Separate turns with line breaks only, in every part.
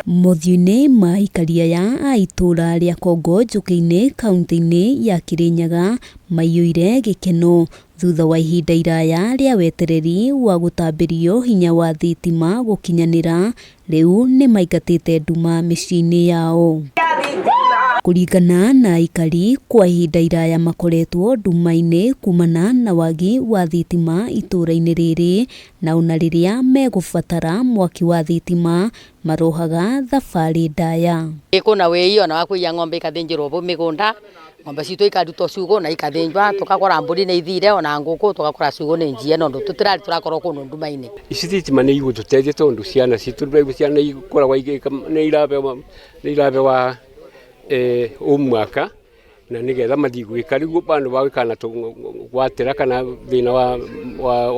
Mothiũ-inĩ ma aikari aya a itũũra rĩa Kongo Njũkĩ-inĩ kauntĩ-inĩ ya Kĩrĩnyaga maiyũire gĩkeno thutha wa ihinda iraya rĩa wetereri wa gũtambĩrio hinya wa thitima gũkinyanĩra, rĩu nĩ maingatĩte nduma mĩciĩ-inĩ yao. Kũringana na aikari, kwa ihinda iraya makoretwo nduma-inĩ kumana na wagi wa thitima itũũra-inĩ rĩrĩ na ona rĩrĩa megũbatara mwaki wa thitima marohaga thabarĩ ndaya.
Kwĩna wĩi ona wa kũiya ng'ombe ikathĩnjĩrwo vau mĩgũnda, ng'ombe citũ ikarutwo ciugũ na ikathĩnjwa, tũkakora mbũri nĩ ithire ona ngũkũ tũgakora ciugũ nĩ njiye nondũ tũtirarĩ tũrakorwo kũndũ nduma-inĩ.
Ici thitima nĩ igũtũteithia tondũ ciana citũ ciana ikoragwo nĩ irabewa homework na nĩgetha mathiĩ gwĩka rĩu vandũ va gwĩka na gwatĩra kana thĩna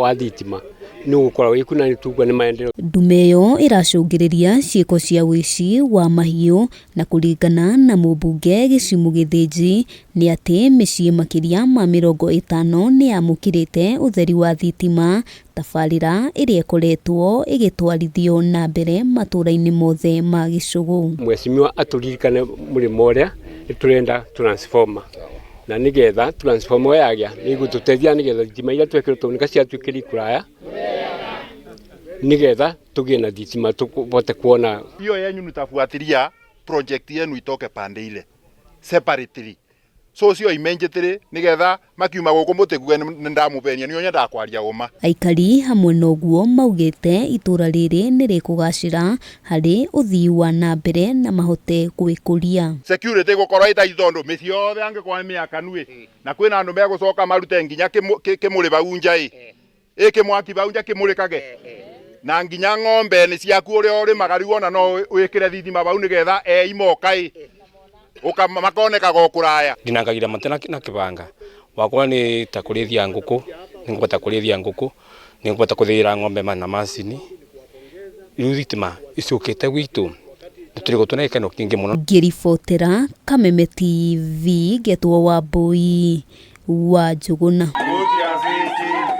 wa thitima nĩ ũgũkorwo wĩ na nĩ nĩ maendeleo.
Ndume ĩyo ĩracũngĩrĩria ciĩko cia ũici wa mahiũ na kũringana na mũmbunge Gĩcimu Gĩthĩnji nĩ atĩ mĩciĩ makĩria ma 50 nĩ yamũkĩrĩte ũtheri wa thitima tabarĩra ĩrĩa ĩkoretwo ĩgĩtwarithio na mbere matũũra-inĩ mothe ma gĩcũgũ.
Mheshimiwa atũririkane mũrĩmo ũrĩa nĩ tũrenda transformer na nĩgetha transformer ĩyo yagĩa nĩ ĩgũtũteithia nĩgetha thitima iria twekĩrwo nĩka ciatuĩkĩria kũraya nĩgetha tũgĩe na thitima tũhote kuona.
Hiyo yenyu nitafuatilia project yenu itoke pande ile separately, so cio immediately nigetha makiuma guku mutikuge ni ndamubenia ni nyendaga kwaria uma.
Aikari hamwe na ũguo maugĩte itũra rĩrĩ nĩ rĩkũgacĩra harĩ ũthii wa na mbere na mahote gwĩkũria.
Security gukorwo ita tondu mĩciĩ yothe angĩkorwo nĩ mĩakanu ĩ na kwĩna andũ megũcoka marute nginya kĩmũrĩ vau nja ĩ ĩ kĩmwaki vau nja kĩmũrĩkage na nginya ng'ombe nĩ ciaku ũrĩa ũrĩmaga rĩu ona no wĩkĩre thitima vau nĩgetha ei moka ĩ makonekaga o kũraya.
Ndinangagira mate na kĩbanga wakwa nĩ ta kũrĩithia ngũkũ, nĩngũbota kũrĩithia ngũkũ, nĩngũbota kũthĩĩra ng'ombe na macini. Rĩu thitima icũkĩte gwitũ nĩtũrĩgwo twĩna gĩkeno kĩingĩ mũno.
Ngĩribotera Kameme TV ngetwo Wambui wa Njũgũna.